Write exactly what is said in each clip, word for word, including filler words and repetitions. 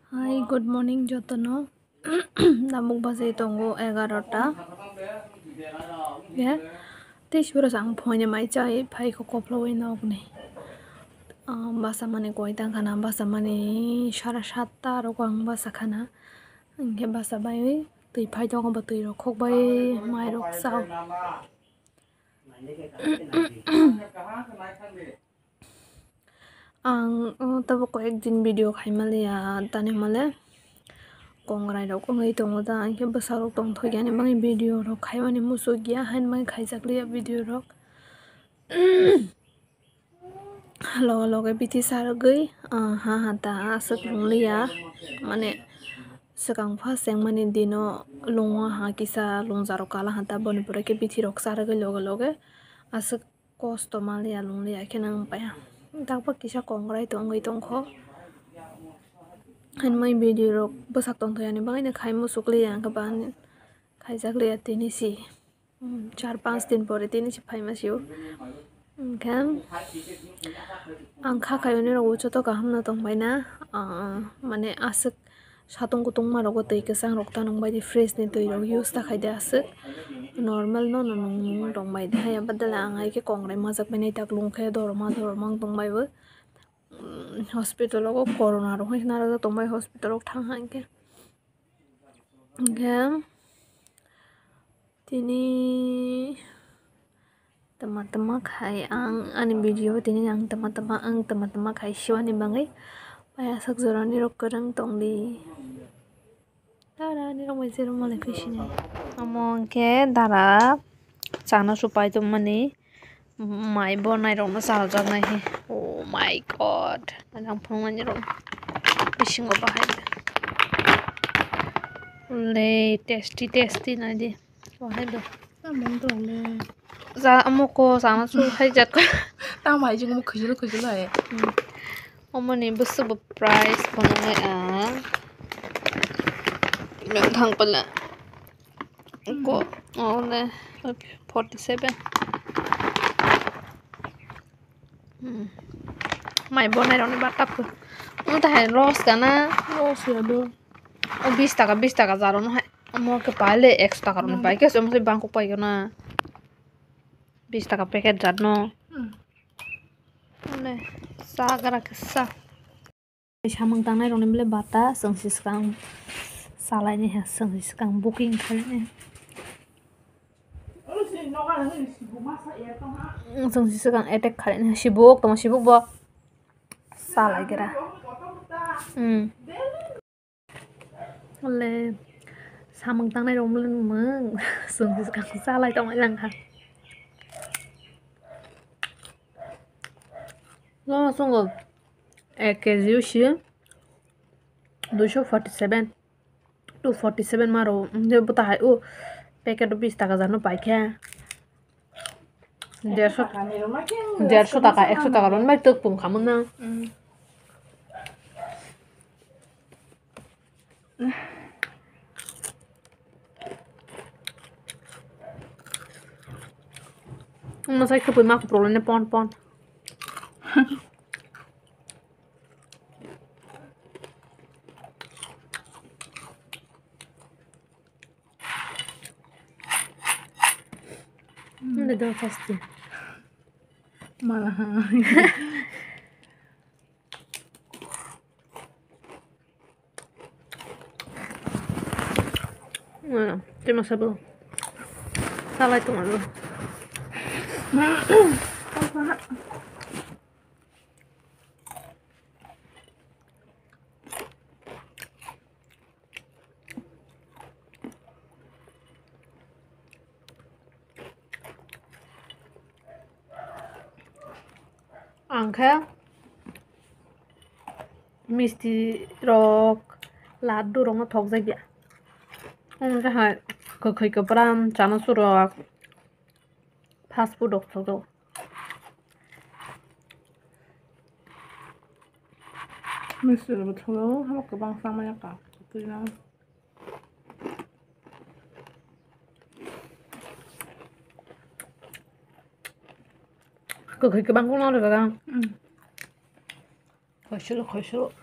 Hi, good morning jotono. Tabuk bajai tongo egarota. Ye, tei siboro ang phoine mai chai phai kho koploi nokni. Ah, basa mani koi tang khana, basa mani sara satta rogo ang basa khana. Hingke basa bai twi phai tongo, bo twi rok khok bai mai rok chao. Ang, uh, tabuk koyek din video khai maliya, tani male kongrai rok wngwi tongo da, hingke bwsa rok tongthok ya ni bagwi video rok khai mani muchuk ya, haini bagwi khaijak liya video rok. Loge loge bithi sa rwgwi, uh, ha ha ta aswk lung liya, mane swkang first chengmani dino lungo ha kisa lungja rok kala ha ta, boni pore khe bithi rok sa rwgwi loge loge aswk. Kosto maliya lung liya khe nang paya. Dakbo kisa kongrai tongwi tongkho. Haini bagwi video rok bwsak tongthok yani bagwi no khai muchuk liya, hwnkhe ba khaijak liya tini si. Hmm, char panch din pore tini si phaima sio. Hwnkhe ang kha khaiyoni rok joto kaham no tongbai na, ah, mane aswk. Satung kutung ma rogo twi kwchang rok ta nung bai di, fridge ni twi rok use ta khai di aswk normal no no nung nung tong bai di. Haiya badala ang hai khe kongrai majak bai nai tak lung khe dorma dorma wng tong bai bo. Mm, hospital rogo corona rok hai khna rwjak tong bai hospital rok thang hai khe. Hwnkhe tini tama tama khai ang ani video tini ang tama tama ang tama tama khai siwani bagwi pai aswk jorani rok kwrwng tongdi. Dara ni rok bai jerok malai khe sini. Omo hwnkhe dara chana supai tongmani. Mai bo nairokno chajaknai he. Oh my God. Ang phunuknani rok bisingo bahai. Le tasty tasty naidi. Bahai bo. Tamung tong le. Ja, omo ko chana su hai jat ko. Tam hai jing mo khujul khujul hai. Hmm. Omo ni bwswk bo price phunuknai ang. Nang thang pala. Ko, oh, le, forty seven. Hmm. Mai bonai rokni batap ko. Omo tahai loss kana? Loss ya do. O bis taka, bis taka jaro no hai. Omo ke pai le ekso taka rokni pai. Khe omo se bangkok pai kana? Bis taka packet jat no. Hmm. Omo le, sa gara kisa. Samung tangnai rokni bele bata, chwng si swkang chalaini ha, chwng si swkang booking khaini. Chwng si swkang attack khaini, sibuk tongma sibuk bo chalai gira. Hmm. Ole samung tangnai rok bele mung, chwng si swkang chalai tongmani langkha. Lono chwngo ek kg o si duiso forty seven, two forty seven ma rw, hwnkhe bo tahai o packet o bis taka jano paikha. Derso, derso taka, ekso taka rwmani bai twk pung khamung na. Omo sai kwpwi ma kwprolwi pon pon. Ini dong pasti. Malah. Tei masa bo salai tongo. Ang khe misti rok, laddu rok no thokjak ya. Omo khe hai kwkhwi kwpram chanasu rok, fast food rok thokjago. Misti rok bo thokjago, hamo kwbang chamaya ka kwtwi no. Kwkhwi kwbang khe no rijak ang. Khoichwlwi, khoichwlwi.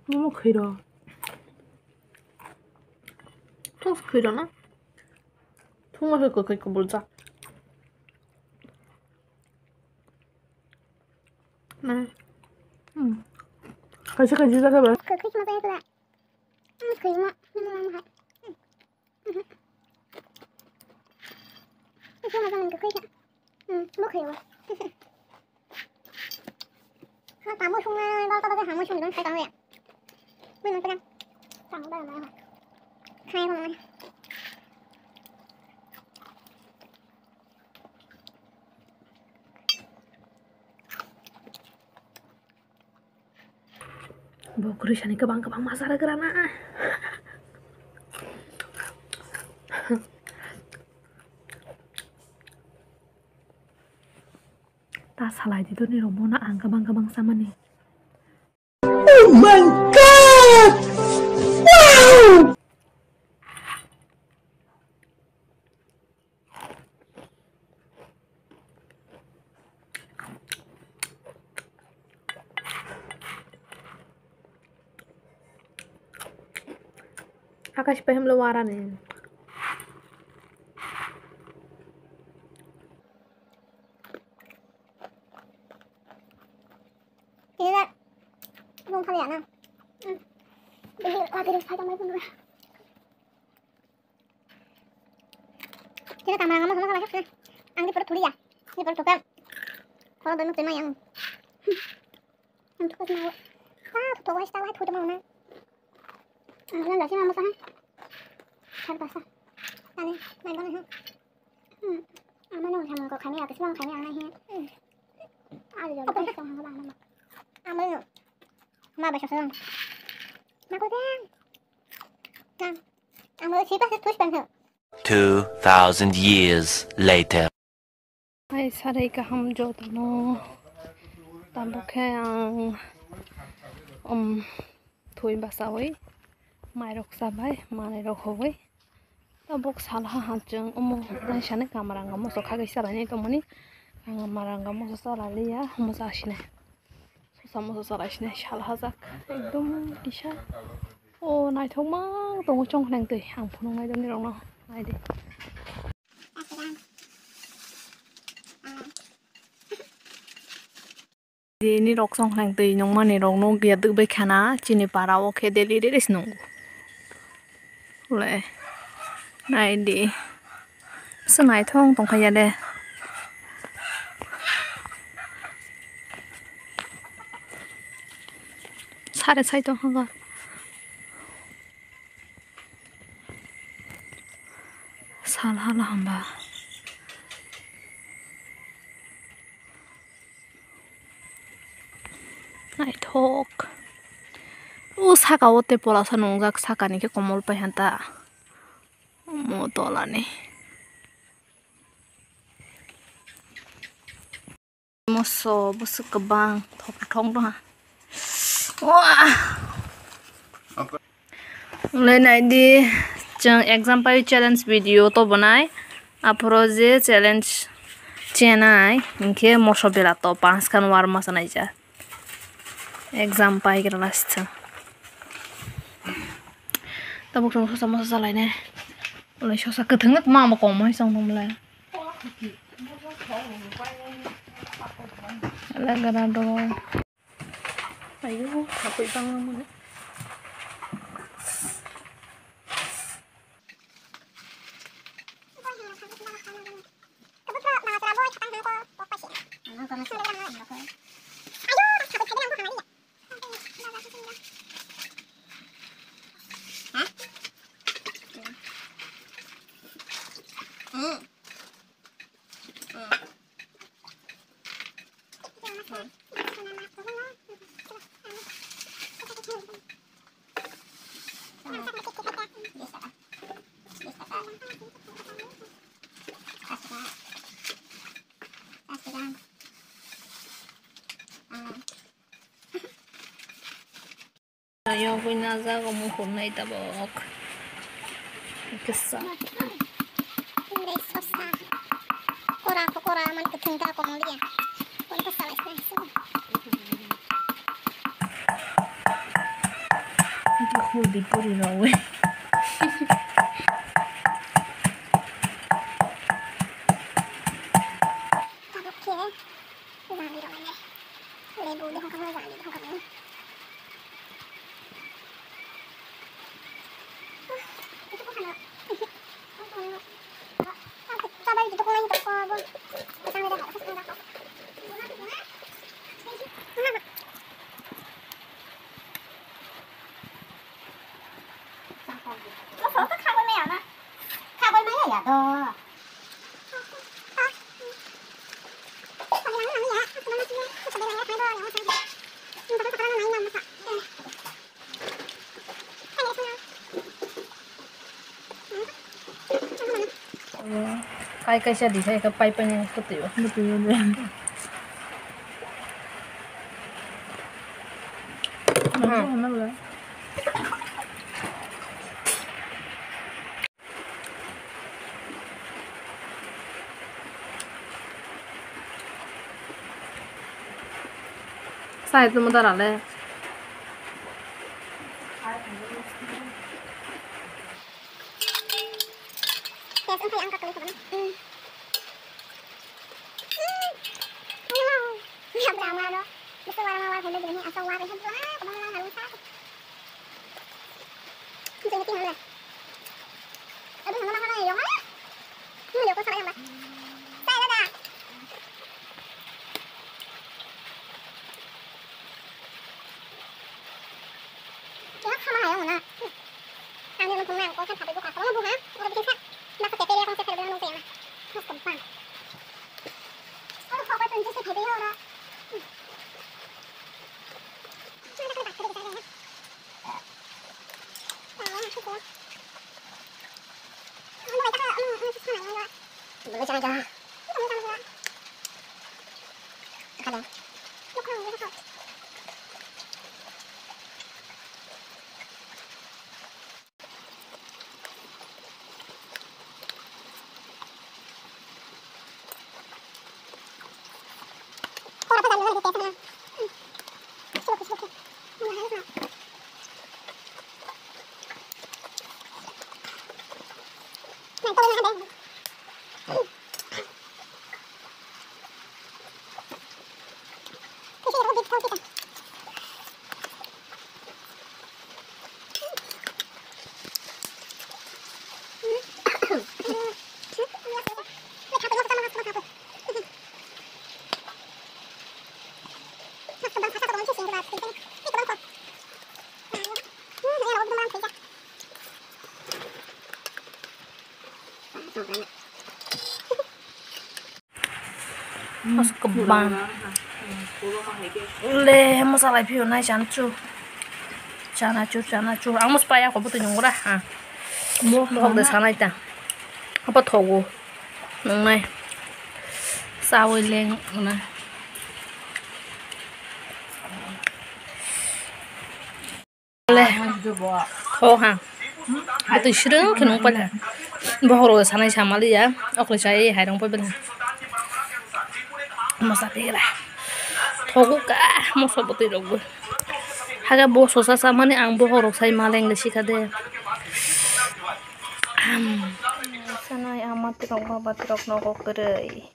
Omo khairo. Thus khairo na? Thungma khe kwkhwi kubul jak. Na. Hmm. Kaisa kaisa jaga ba. Kwkhwi khma jaya kla. Hmm, khwi ma. Hmm, ma hai. Hmm. Khwi ma jaya kwkhwi kha. Hmm, bo khwi wa. Ha, tamo sung na, dal ta ba ha mo sung don khai tamo ya. Bui nang pera. Tamo ba ma. Khai mo. Bo kwrwi sani kwbang kwbang ma chara gra na. Ta salai di doni rok bono ang kwbang kwbang chamani. Oh my God! Wow! Akash pahimlo warani. Ini dah. Belum kali ya, nah. Hmm. Jadi, lagi di saya main dulu. Kira kamar kamu sama sama kan? Ang di perut tuli ya. Di perut tukang. Kalau belum terima yang. Ang tukang mau. Ah, tukang wajib tahu, tukang mau na. Ang bilang gak sih mau sana. Cari pasar. Kali, main mana? Hmm. Ama nung samung ko kami apa sih bang kami anak ini? Hmm. Ada juga. Apa sih? Sama sama. Ama nung. Ma ba sosong. Ma ko deng. Nah. Ang mau sih pas terus kan. Two thousand years later. Hai sarai kaham jotono. Tabuk khe ang, um, thwi basawi mairok chabai, manwirok hogwi. Tabuk salha hachwng omo naisani kamaranga moso khagwi chalainai tongmani. Kamaranga moso chalaliya, omo chasinai. Sosa moso chalaisinai salhajak. Ekdom kisa. O naithokma tongo chongkhleng twi. Ang phunuknai doni rokno. Naidi. Dini rok song khleng twi nungmani rok nukya dwk bai khana chini para o khe daily daily se nungo. Le naidi se naithok tongkha ya de. Sare sai tongkha. Sal hala hamba. Naithok. O saka o tei polasa nungjak, sakani khe komol pai hanta. Omo tolani. Moso bwswk kwbang thok thok wngha. Wah! Wngkha. Wngkha naidi, chwng exam pai challenge video tobonai. Aphuru je challenge chenai, hinkhe moso bela to panch khan warma sanai ja. Exam pai gra last. Tabuk chwng sosa moso salainai. Wlai sosa kwthwng ma ma kong hai chwng tongmwlai. Wlai gra do. Ayo, khapui bangma mani. Ayok, buina jaga muhur nai tabok. Kisa. Kora, kora, man kutung ta komol ya. Kora salai sai. Puri puri rok. Tabuk khe jani rok nai. Lebu de hongkha jani hongkha. Kai kaisa di khai ka pai pai ni kutui o. Kutui o de. Hmm. Sai tumo dara le. Yes, ang kaya ang kakawin ko ba na? Mm. Mm. Ano? Ano? Gusto wala mawala ko na din. Asa wala ko na. Kabang lang halong sa. Ang singit yung ano. Abi, ano na ka na yung ano? Ano yung ko sa kayang ba? Sa ila da. Kaya sama kayang na. Ang yung kung na ko sa tabi ko ka. Ano buha? Ano bisa? Basta que quería conocer, pero no se llama. Nos compán. Solo fue cuatro, entonces, que veo ahora. Mas kwbang. Le, mosa lai phiyok nai chana chur. Chana chur, chana chur. Ang mosa paya ko bwtwi nung gra, ha. Bo hok de sanai ta. Apa thogo. Nung nai. Sawi leng na. Le. Ho ha. Bwtwi srwng khe nung paikha. Bokhorok sanai samaliya. Okle chai hai rong pai bela. Mosa pigra. Thogo ka mosa bwtwi rok bo. Haga bo sosa samani ang bokhorok sai maleng le sikha de. Sanai ama tirok baba tirok nogo kwrwi.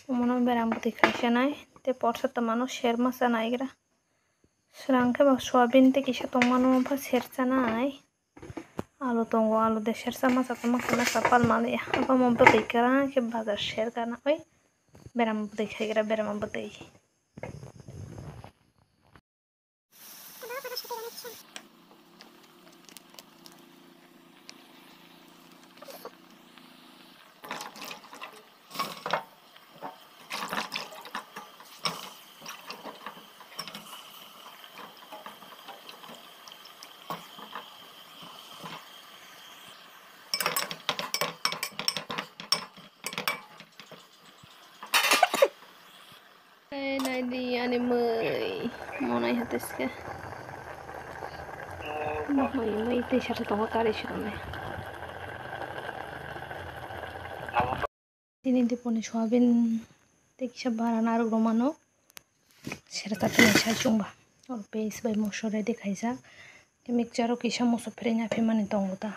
Omono beram bwtwi khai sanai. Te porsa twmano serma sanai gra. Swrang khe ba soyabin tei kisa tongmano wngkha serchanai. Alu tongo, alu de sercha masa tongma khe masa pal manliya. Obo mo bwtwi kwrang khe bazar sergana oi. Berama bwtwi khaigra, berama bwtwi. Ei, naidi ani mui, monai hatiske. Mui, mui tei sari tongo kari sirokni. Tini diponi soyabin tei kisa bara narwk rwmano. Sera ta tini sai chwngba. Oro pes bai moso ready khaijak. Mixture o kisa moso phereng ya phimani tongo ta.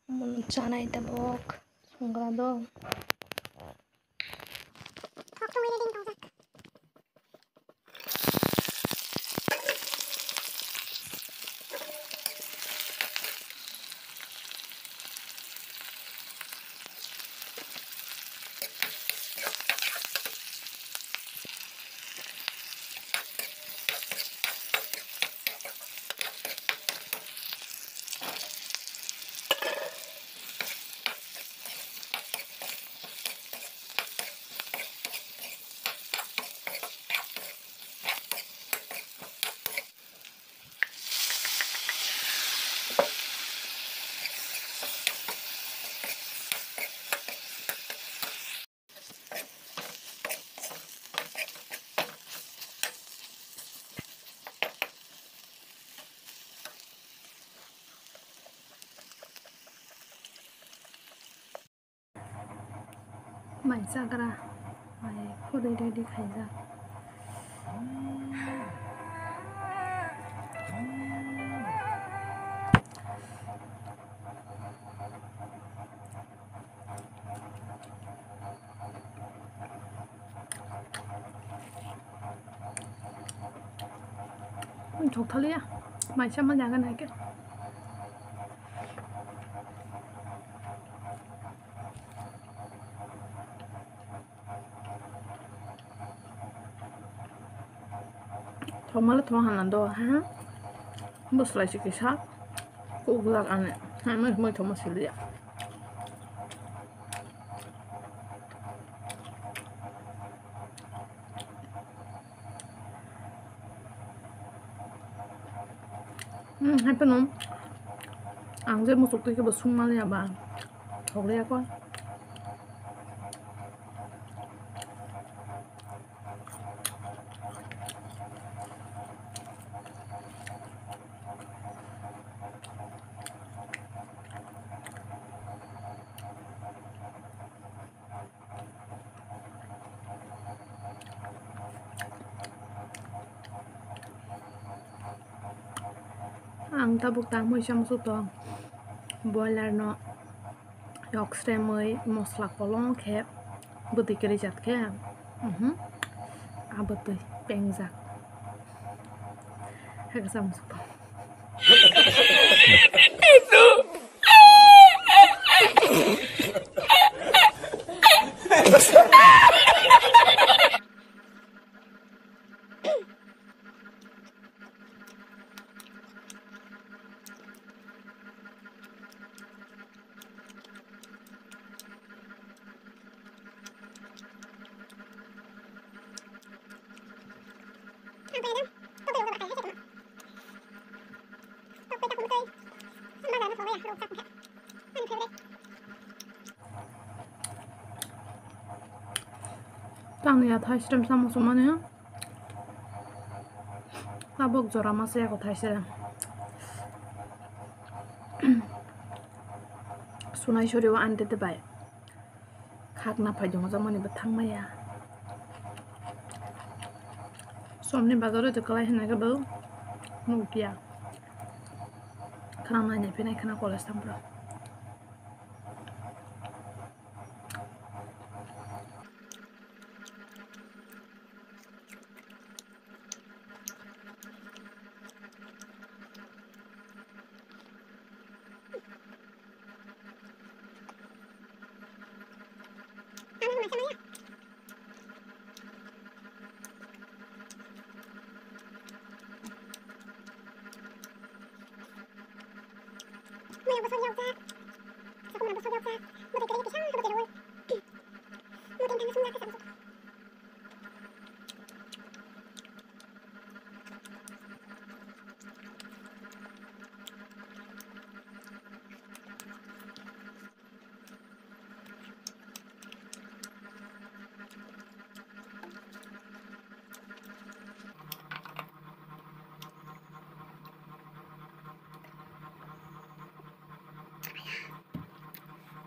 Omono chanai tabok songra do. Mai chagra, mai khudui ready khaijak. Thok thaliya, mai sama jaga nai khe. Thomale thoma hana do, ha? Bwslai se kisa. Kok glak ani. Ha, mai, mai thoma siliya. Hmm, hai phano ang je muchuk twi khe bo sung maliya ba. Thok liya ko. Ang tabuk tangmui chamsuk tong boiler no. Yok sremwi mosla kolong khe bwtwi kwrwi jat khe, mhm, a bwtwi pengjak. Hakhe chamsuk tong. Tangni ya thai srem samo sumani. Tabuk jora masa ya kothai se. Sunai suri o aunty de bai. Khakna phai dungo jamani bo thangmaya. Somni bazar o de kalai hwnai khe bo nukya. Khana nai nai phinai khana college thang phuru.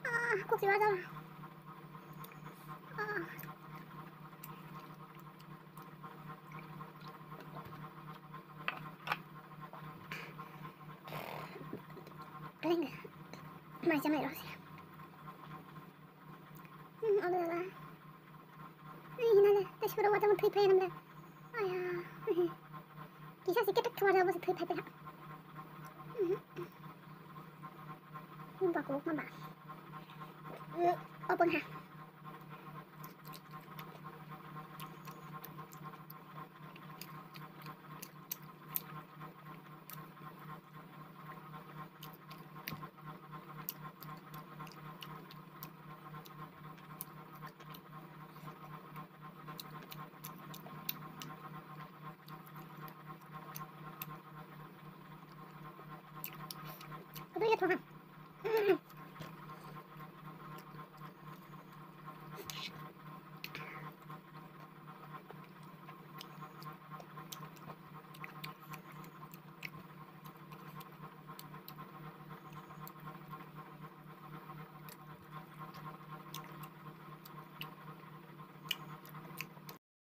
Ah, kok siwa jala. Ah. Lengga. Mai chamai rose. Hmm, ola ola. Ai, hinale, tei sura wata mo thwi phai namle. Aya. Kisa si ketek khawar jabo si thwi phai phai. Bakuk ma ba. Open ha.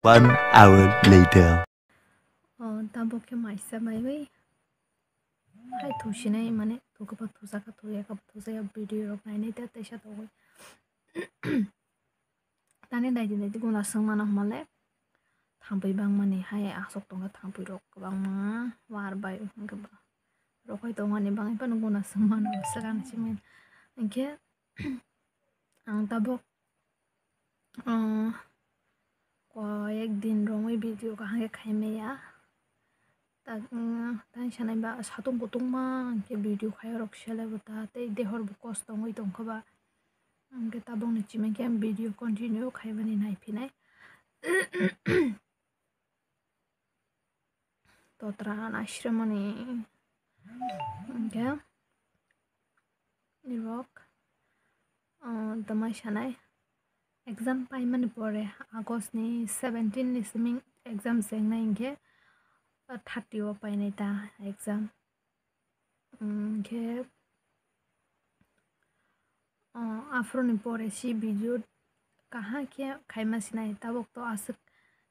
One hour later. Oh, tabuk khe maisa baiwi. Hai thusinai mane, thukaba thusaka, thuyakaba thusaya, video rok nainai ta teisa togwi. Tani daidi daidi guna swngmano hwnmale, thampui bangmani hai aswk tongkha, thampui rok kwbangma war bai hwnkhe ba rok hai tongmani bangwi phano guna swngmano swkang simi. Hinkhe ang tabuk, ah, koyek din romwi video kaham khe khaimaya. Tak, mm, tang sanai ba satung kutung ma hinkhe video khai rok selai bo ta tei dehor bo kosto wngwi tongkha ba. Hinkhe tabukni simi khe ang video continue khaimani naiphinai. Totra naisremani hinkhe nirok, ah, tamai sanai exam paimani pore August ni seventeen ni simi exam chengnai hinkhe, ah, thirty o painai ta exam. Hinkhe, ah, aphuru ni pore si video kaham khe khaima sinai, tabuk to aswk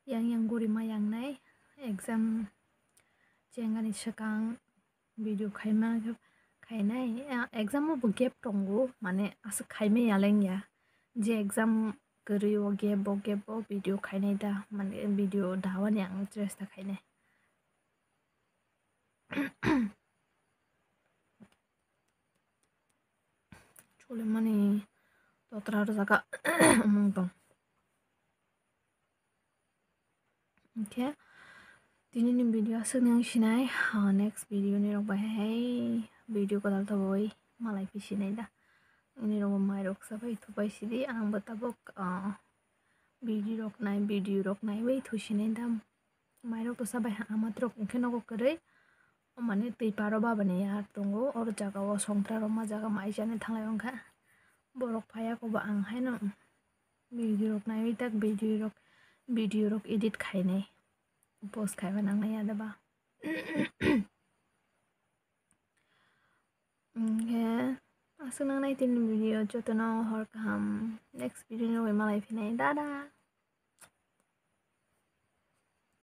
yang yang guri ma yangnai exam chengani swkang. Video khaima khe khainai, ah, exam o bo gap tongo, mane aswk khaimaya lengya. Je exam kwrwi o gap bo, gap bo video khainai da, mane video dawani ang chesta khainai. Chole mani totra rwjaka mung tong. Hinkhe tinini video aswkni wng sinai, ah, next video ni rok bai hai video kwtal taboi malai phi sinai da. Ini rok bo mai rok sabai thubai sidi, ang bo tabuk, ah, video rok nai, video rok naiwi thusinai da. Mai rok to sabai ha amat rok hinkhe nogo kwrwi, mane twi paro babani yar tongo, oro jaga o songtra rok ma jaga mai chani thanglai wngkha. Borok phaiya kobo ang haino video rok naiwi tak video rok, video rok edit khainai, post khaiba nangnai ya da ba. Hinkhe aswk nangnai tini video, jotono hor kaham, next video ni bai malai phinai, dada.